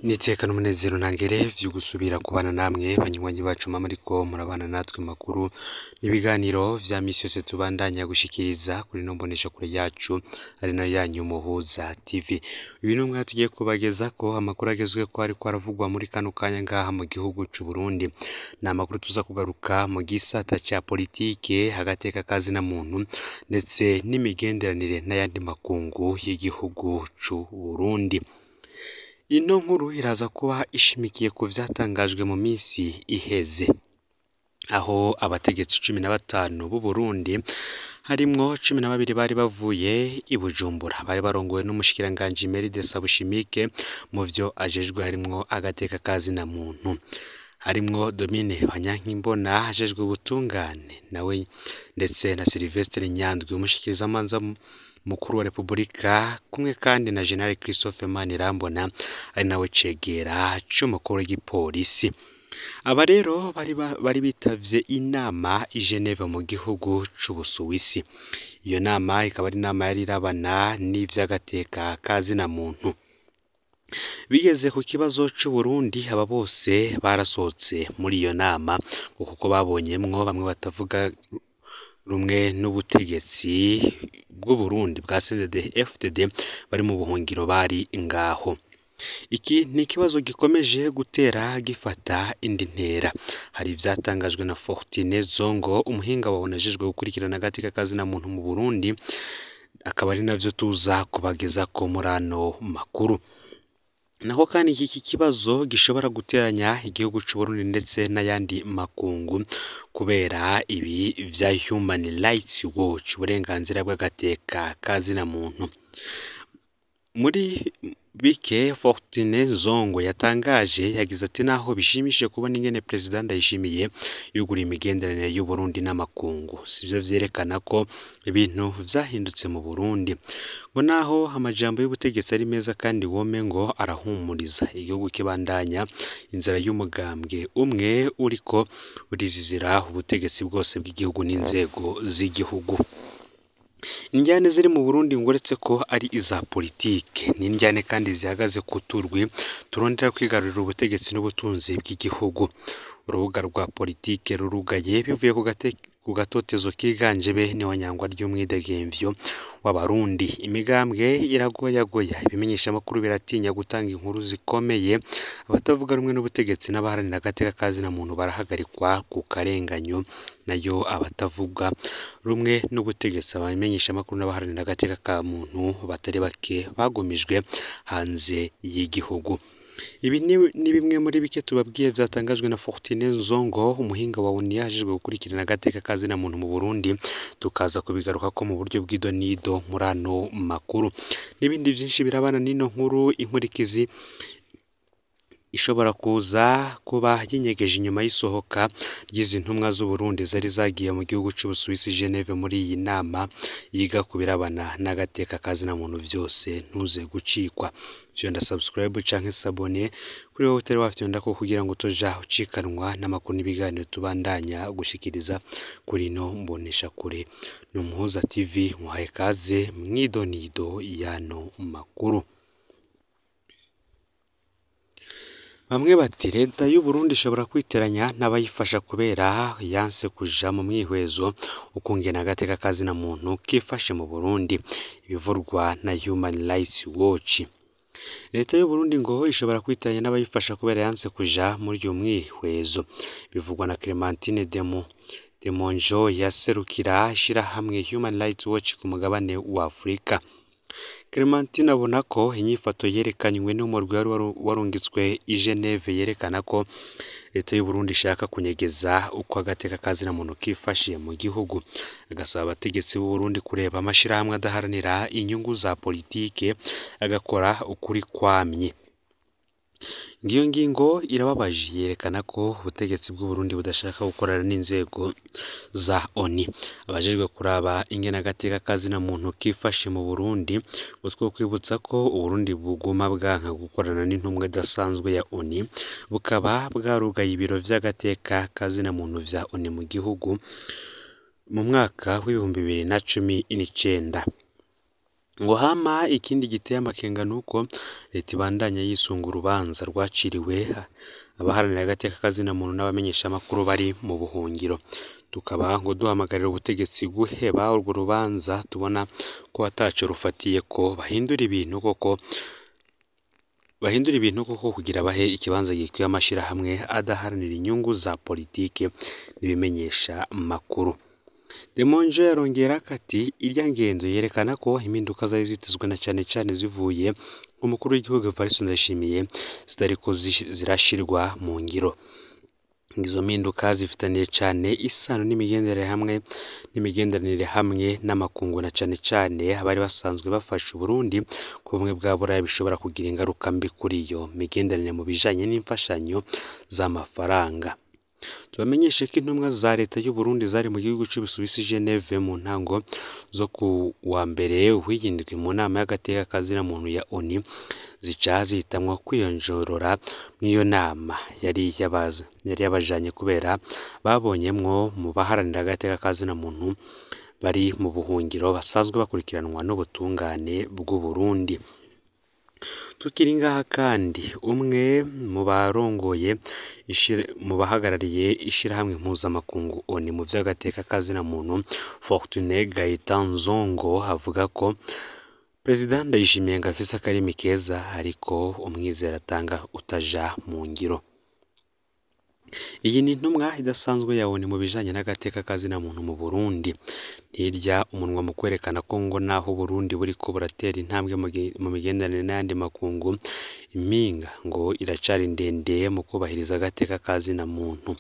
N'iteka n'umunezero ntangere vyo gusubira kubana namwe banywanyi bacu mama ariko murabana natwe makuru n'ibiganiro vya misi yose tubandanya gushikiriza kuri ino mboneshakure yacu ari nayo yanyu Muhuza TV. Uyu ni umwanya tugiye kubagezako amakuru agezweko ariko aravugwa muri kano kanya ngaha mu gihugu c'u Burundi. Ni amakuru tuza kugaruka mu gisata ca politike, agateka ka zina muntu ndetse n'imigenderanire n'ayandi makungu y'igihugu c'u Burundi. Ino nkuru iraza kuba ishimikiye ku vyatangajwe mu misi iheze, aho abategetsi 15 b'u Burundi harimwo 12 bari bavuye i Bujumbura, bari barongowe n'umushikiranganji Meride Sabushimike mu vyo ajejwe harimwo agateka ka zina muntu, harimwo Domine Banyankimbona ajejwe ubutungane nawe ndetse na Sylvestre Nyandwi umushikirizamanza mukuru wa Repubulika, kumwe kandi na General Christophe Manirambona ari nawe cegera c'umukuru w'igipolisi. Aba rero bari bitavye inama i Geneve mu gihugu c'Ubusuwisi. Iyo nama ikaba ari inama yari irabana n'ivy'agateka ka zina muntu. Bigeze ku kibazo c'Uburundi, aba bose barasohotse muri iyo nama ngo kuko babonyemwo bamwe batavuga rumwe n'ubutegetsi bw'Uburundi bwa CNDD-FDD bari mu buhungiro bari ngaho. Iki ni ikibazo gikomeje gutera gifata indi ntera. Hari ivyatangajwe na Fortune Zongo, umuhinga wa ONU ajejwe gukurikirana agateka ka zina muntu mu Burundi, akaba ari navyo tuza kubagezako muri ano makuru. Naho kandi iki kibazo gishobora guteranya igihugu c'Uburundi ndetse n'ayandi makungu kubera ibi vya Human Rights Watch, uburenganzira bw'agateka ka zina muntu. Muri bike Fortune Zongo yatangaje yagize ati: naho bishimishije kubona ingene Perezida Ndayishimiye yuguriye imigenderanire y'Uburundi n'amakungu, sivyo vyerekana ko ibintu vyahindutse mu Burundi. Ngo naho amajambo y'ubutegetsi ari meza kandi wome ngo arahumuriza, igihugu kibandanya inzira y'umugambwe umwe uriko urizizira ubutegetsi bwose bw'igihugu n'inzego z'igihugu. Indyane ziri mu Burundi ngo uretse ko ari iza politike, ni indyane kandi zihagaze ku turwi turondera kwigarurira ubutegetsi n'ubutunzi bw'igihugu. Urubuga rwa politike rurugaye bivuye ku gatotezo kiganje be n'ihonyangwa ry'umwidegemvyo w'Abarundi. Imigambwe iragoyagoya, ibimenyeshamakuru biratinya gutanga inkuru zikomeye, abatavuga rumwe n'ubutegetsi n'abaharanira agateka ka zina muntu barahagarikwa ku karenganyo, nayo abatavuga rumwe n'ubutegetsi, abamenyeshamakuru n'abaharanira agateka ka muntu batari bake bagumijwe hanze y'igihugu. Ibi ni bimwe muri bike tubabwiye vyatangajwe na Fortune Nzongo, umuhinga wa ONU ajejwe gukurikirana agateka ka zina muntu mu Burundi, tukaza kubigarukako mu buryo bw'idonido muri ano makuru. N'ibindi vyinshi birabana n'ino nkuru, inkurikizi ishobora kuza kuba yinyegeje inyuma y'isohoka ry'izi ntumwa z'Uburundi zari zagiye mu gihugu c'Ubusuwisi Geneve muri iyi nama yiga ku birabana n'agateka ka zina muntu vyose, ntuze gucikwa. Fyonda subscribe canke s'abonner kuri wowe utari wafyondako kugira ngo utoja ucikanwa n'amakuru n'ibiganiro tubandanya gushikiriza kuri ino mboneshakure. Ni Umuhuza TV, nkuhaye kaze mw'idonido y'ano makuru. Bamwe bati leta y'Uburundi ishobora kwiteranya n'abayifasha kubera yanse kuja mu mwihwezo ukungena agateka ka zina muntu kifashe mu Burundi, ibivurwa na Human Rights Watch. Leta y'Uburundi ngo ishobora kwiteranya n'abayifasha kubera yanse kuja muri uyo mwihwezo, bivugwa na Clementine Demonjo yaserukira ishirahamwe Human Rights Watch ku mugabane wa Afurika. Clementine abona ko inyifato yerekanywe n'umurwi wari warungitswe i Geneve yerekana ko leta y'Uburundi ishaka kunyegeza uko agateka ka zina muntu kifashe mu gihugu, agasaba abategetsi b'Uburundi kureba amashirahamwe adaharanira inyungu za politike agakora ukuri kwamye. Ngiyo ngingo irababaje, yerekana ko ubutegetsi bw'Uburundi budashaka gukorana n'inzego za ONU. Abajejwe kuraba ingene agateka ka zina muntu kifashe mu Burundi, ngo twokwibutsa ko Uburundi buguma bwanka gukorana n'intumwa idasanzwe ya ONU, bukaba bwarugaye ibiro vy'agateka ka zina muntu vya ONU mu gihugu mu mwaka w'2019. Ngo hama ikindi giteye amakenga nuko leta ibandanya yisunga urubanza rwaciriwe abaharanira agateka kazina muntu n'abamenyeshamakuru bari mu buhungiro. Tukaba ngo duhamagarira ubutegetsi guheba urwo rubanza tubona ko ataco rufatiye, ko bahindura ibintu koko, bahindura ibintu koko kugira bahe ikibanza gikwiye amashirahamwe adaharanira inyungu za politike n'ibimenyesha makuru. Demonje yarongera ati irya ngendo yerekana ko impinduka zari zitezwe na cane cane zivuye umukuru w'igihugu Evariste Ndayishimiye zitariko zirashirwa mu ngiro. Izo mpinduka zifitaniye cane isano n'imigenderanire hamwe n'amakungu, na cane cane abari basanzwe bafasha Uburundi ku bumwe bwa Buraya, bishobora kugira ingaruka mbi kuri iyo migenderanire mu bijanye n'imfashanyo z'amafaranga. Tubamenyeshe ko intumwa za leta y'u Burundi zari mu gihugu c'Ubusuwisi Geneve mu ntango zo ku wa mbere w'iyindwi mu nama y'agateka kazina muntu ya ONU, zica zihitamwo kwiyonjorora mw'iyo nama yari yabajanye kubera babonyemwo mu baharanira agateka kazina muntu bari mu buhungiro basanzwe bakurikiranwa n'ubutungane bw'u Burundi. Tukiri ngaha kandi, umwe mu barongoye mu bahagarariye ishirahamwe mpuzamakungu ONU mu vy'agateka kazina muntu, Fortuné Gaëtan Nzongo, avuga ko Perezida Ndayishimiye ngo afise akarimi keza ariko umwizero atanga utaja mu ngiro. Iyi ni intumwa idasanzwe ya ONU mu bijanye n'agateka kazina muntu mu Burundi. Ntirya umunwa mu kwerekana ko ngo naho Uburundi buriko buratera intambwe mu migenderanire n'ayandi makungu, impinga ngo iracari ndende mu kubahiriza agateka kazina muntu.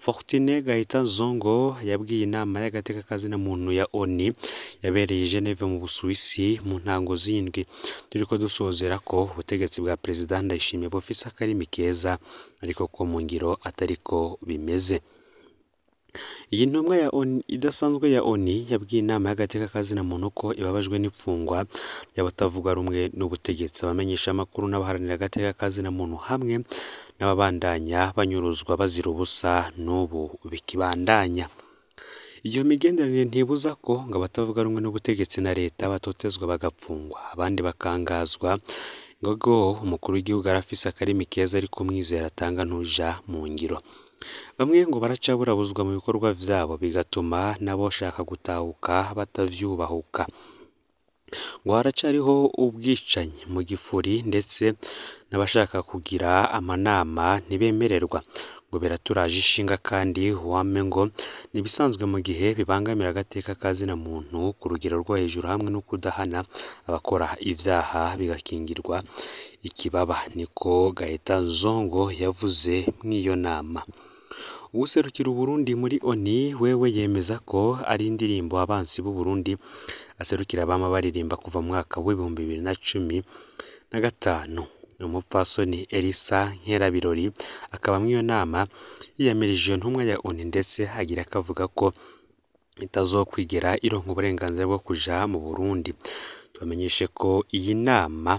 Fortuné Gaëtan Zongo yabwiye inama y'agateka kazina muntu ya ONU yabereye i Geneve mu Busuwisi mu ntango z'indwi turiko dusozera ko ubutegetsi bwa Perezida Ndayishimiye bufise akarimi keza ariko ko mu ngiro atariko bimeze. Iyi ntumwa ya ONU idasanzwe ya ONU yabwiye inama y'agateka kazina muntu ko ibabajwe n'ipfungwa ry'abatavuga rumwe n'ubutegetsi, abamenyeshamakuru n'abaharanira agateka kazina muntu hamwe n'ababandanya banyuruzwa bazira ubusa n'ubu bikibandanya. Iyo migenderanire ntibuza ko ngo abatavuga rumwe n'ubutegetsi na leta batotezwa bagapfungwa, abandi bakangazwa. Ngo umukuru w'igihugu arafise akarimi keza ariko umwizero atanga ntuja mu ngiro. Bamwe ngo baracaburabuzwa mu bikorwa vyabo bigatuma n'aboshaka gutahuka batavyubahuka. Ngo haracariho ubwicanyi mu gifuri ndetse n'abashaka kugira amanama ntibemererwa. Ngo biraturaje ishinga kandi wame ngo nibisanzwe mu gihe bibangamira agateka kazina muntu ku rugero rwo hejuru hamwe no kudahana abakora ivyaha bigakingirwa ikibaba, niko Gaëtan Zongo yavuze mw'iyo nama. Uwuserukira Uburundi muri ONU wewe yemeza ko ari indirimbo abansi b'u Burundi aserukira bama baririmba kuva mu mwaka w'2015. Umupfasoni Elisa Nkerabirori akaba mw'iyo nama yiyamirije iyo ntumwa ya ONU ndetse agira akavuga ko itazokwigera ironka uburenganzira bwo kuja mu Burundi. Tubamenyeshe ko iyi nama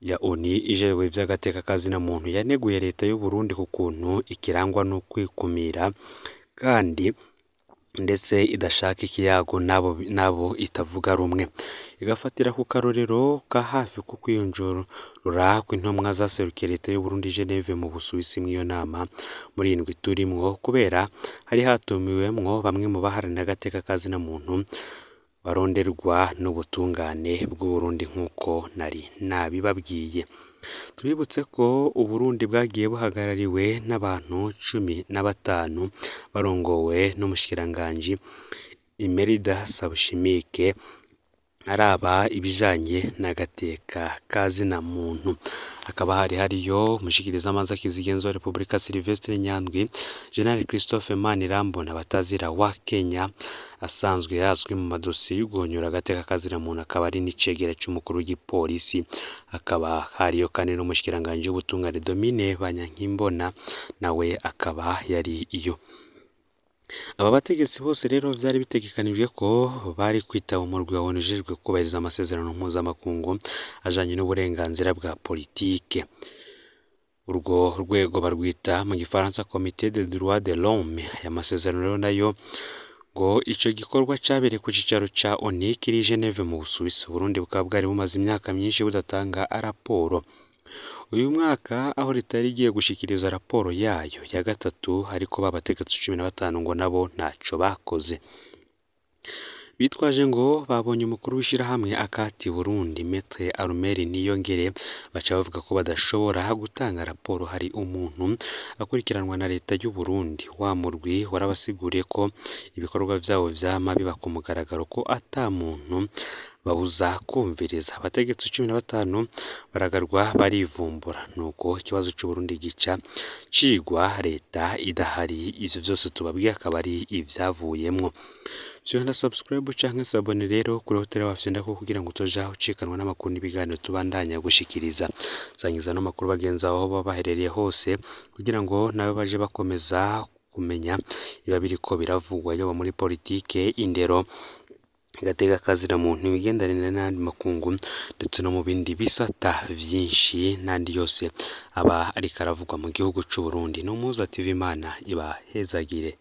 ya ONU ijejwe ivy'agateka kazina muntu yaneguye leta y'u Burundi ku kuntu ikirangwa no kwikumira kandi ndetse idashaka ikiyago n'abo itavuga rumwe, igafatira ku karorero ka hafi ko kwiyonjorora kw'intumwa zaserukiye leta y'u Burundi Geneve mu Busuwisi mw'iyo nama muri indwi turimwo, kubera hari hatumiwemwo bamwe mu baharanira agateka kazina muntu baronderwa n'ubutungane bw'u Burundi nk'uko nari nabibabwiye. Tubibutse ko Uburundi bwagiye buhagarariwe n'abantu 15 barongowe n'umushikiranganji Imelda Sabushimike araba ibijanye n'agateka kazina muntu. Hakaba hari hariyo umushikirizamanza kizigenza wa Repubulika Sylvestre Nyandwi, General Christophe Manirambona batazira wa Kenya asanzwe yazwi mu madosiye y'uguhonyora agateka kazina muntu, akaba ari n'icegera c'umukuru w'igipolisi. Hakaba hariyo kandi n'umushikiranganji w'ubutungane Domine Banyankimbona nawe akaba yari iyo. Aba bategetsi bose rero vyari bitegekanijwe ko bari kwitaba umurwi wa ONU ujejwe kubahiriza amasezerano mpuzamakungu ajanye n'uburenganzira bwa politike. Urwo rwego barwita mu gifaransa Comité des droits de l'homme. Aya masezerano rero nayo Ngo ico gikorwa cabereye ku cicaro ca ONU kiri i Geneve mu Busuwisi. Uburundi bukaba bwari bumaze imyaka myinshi budatanga raporo. Uyu mwaka aho leta yari igiye gushikiriza raporo yayo ya gatatu, ariko ba bategetsi 15 ngo nabo ntaco bakoze. Bitwaje ngo babonye umukuru w'ishirahamwe Akati Burundi, Maître Armel Niyongere, baca bavuga ko badashobora gutanga raporo hari umuntu akurikiranwa na leta y'u Burundi. Wa murwi warabasiguriye ko ibikorwa vyabo vyama biba ku mugaragaro, ko ata muntu babuza kumviriza. Abategetsi 15 baragarwa barivumbura, nuko ikibazo c'Uburundi gica cigwa leta idahari. Ivyo vyose tubabwiye akaba ari ivyavuyemwo. Vyonda subscribe canke s'abonner rero kuri hoteli wafyondako kugira ngo utoja ucikanwa n'amakuru n'ibiganiro tubandanya gushikiriza. Sangiza no makuru bagenzi aho baba baherereye hose kugira ngo nabo baje bakomeza kumenya ibiba biriko biravugwa, yoba muri politike, indero, agateka kazina muntu, imigenderanire n'ayandi makungu, ndetse no mu bindi bisata vyinshi n'andi yose aba ariko aravugwa mu gihugu c'Uburundi. N'Umuhuza TV, Imana ibahezagire.